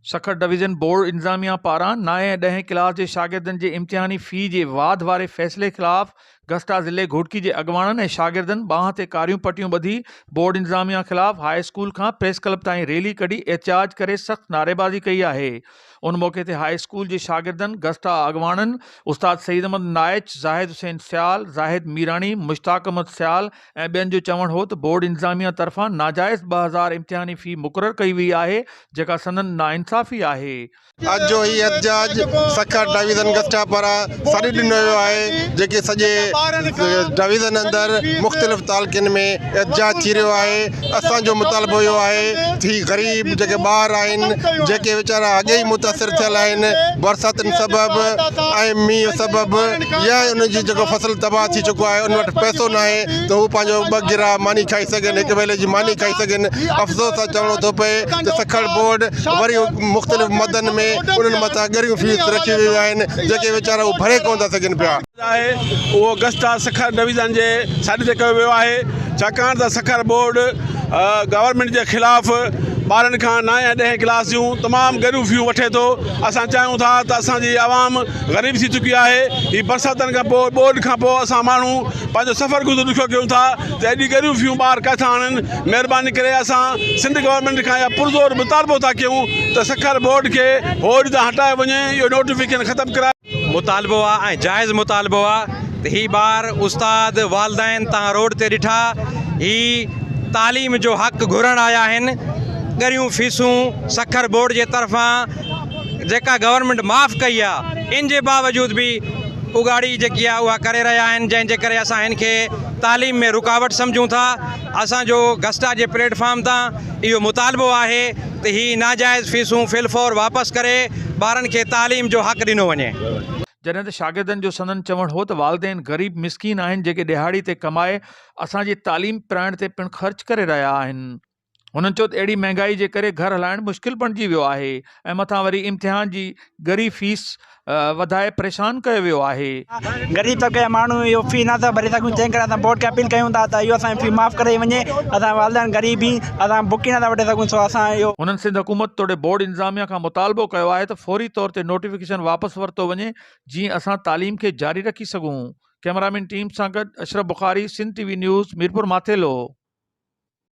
Sukkur division board انتظاميا پاران نائين ۽ ڏهين ڪلاس جي شاگردن جي امتحاني في جي واڌ واري فيصلي خلاف گسٽا ضلعي گهوٽڪي جي اڳواڻن ۽ شاگردن ٻانهن تي ڪاريون پٽيون ٻڌي بورڊ انتظاميا خلاف هاء اسڪول کان پريس ڪلب تائين ريلي ڪڍي احتجاج ڪري سخت نعريبازي ڪئي آهي ان موقعي تي هاء اسڪول جي شاگردن گسٽا اڳواڻن استاد سعيد احمد نائچ، زاهد حسين سيال، زاهد ميراڻي، مشتاق احمد سيال ۽ ٻين جو چوڻ هو ته بورڊ انتظاميا طرفان ناجائز 2000 امتحاني في مقرر ڪئي وئي آهي جيڪا سندن ناانصافي آهي. اڄ جو هي احتجاج سکر ڊويزن گسٽا پاران سڏ ڏنو ويو آهي جيڪي سڄي ڊويزن اندر مختلف تعلقن ۾ احتجاج ٿي رهيو آهي اسان جو مطالبو اهو آهي ته هي غريب جيڪي ٻار آهن جيڪي ويچارا اڳي ئي متاثر ٿيل آهن برساتن سبب ۽ مينهن سبب يا ان جي جيڪو فصل تباهه ٿي چڪو آهي ان وٽ پئسو ناهي ته هو پنهنجو ٻه گرهه ماني کائي سگهن هڪ ويلي جي ماني کائي سگهن افسوس سان چوڻو ٿو پئي ته سکر بورڊ وري مختلف مدن ۾ انهن مٿان ڳريون فيس رکيون ويون آهن جيڪي ويچارا هو ڀري ڪونه ٿا سگهن پيا. آهي اهو گسٽا سکر ڊويزن جي سڏ تي ڪيو ويو آهي ڇاڪاڻ ته سکر بورڊ گورنمينٽ جي خلاف ٻارن کان نائين ۽ ڏهين ڪلاس جون تمام ڳريون فيون وٺي ٿو اسان چاهيون ٿا ته اسان جي عوام غريب ٿي چڪي آهي هي برساتن کان پوء ٻوڏ کان پوء اسان ماڻهو پنهنجو سفر گذر ڏکيو ڪيون ٿا ته ايڏي ڳريون فيون ٻار ڪاٿان آڻن مهرباني ڪري اسان سنڌ گورنمينٽ کان اها پرزور مطالبو ٿا ڪيون ته سکر بورڊ کي هوڏ تان هٽايو وڃي اهو نوٽيفڪيشن ختم ڪرايو. مطالبو آ ۽ جائز مطالبو آ ته هي ٻار استاد والدين تان روڊ تي ڏٺا هي تعليم جو حق گهرڻ آيا آهن ڳريون فيسون سکر بورڊ جي طرفان جيڪا گورنمينٽ معاف ڪئي آ ان جي باوجود به اگهاڙي جيڪي آ اها ڪري رهيا آهن جنهن جي ڪري اسان هن کي تعليم ۾ رڪاوٽ سمجهون ٿا اسان جو گسٽا جي پليٽ فارم تان اهو مطالبو آهي ته هي ناجائز فيسون في الفور واپس ڪري ٻارن کي تعليم جو حق ڏنو وڃي. جڏهن ته شاگردن جو سندن چوڻ هو ته والدين غريب مسڪين آهن جيڪي ڏهاڙي تي ڪمائي اسان جي تعليم پرائڻ تي پڻ خرچ ڪري رهيا آهن. هنن چيو ته اهڙي مهنگائي جي ڪري گهر هلائڻ مشڪل بڻجي ويو آهي ۽ مٿان وري امتحان جي ڳري فيس وڌائي پريشان ڪيو ويو آهي. غريب طبقي جا ماڻهو اهو في نه ٿا ڀري سگهون تنهن ڪري اسان بورڊ کي اپيل ڪيون ٿا ته اهو اسان جي في معاف ڪرائي وڃي اسان جا والدين غريب هي اسان بڪ ئي نه ٿا وٺي سگهون سو اسان اهو. هنن سنڌ حڪومت توڙي بورڊ انتظاميا کان مطالبو ڪيو آهي ته فوري طور تي نوٽيفڪيشن واپس ورتو وڃي جيئن اسان تعليم کي جاري رکي سگهون. ڪئميرامين ٽيم سان گڏ Ashraf Bukhari, Sindh T V news, Mirpur Mathelo.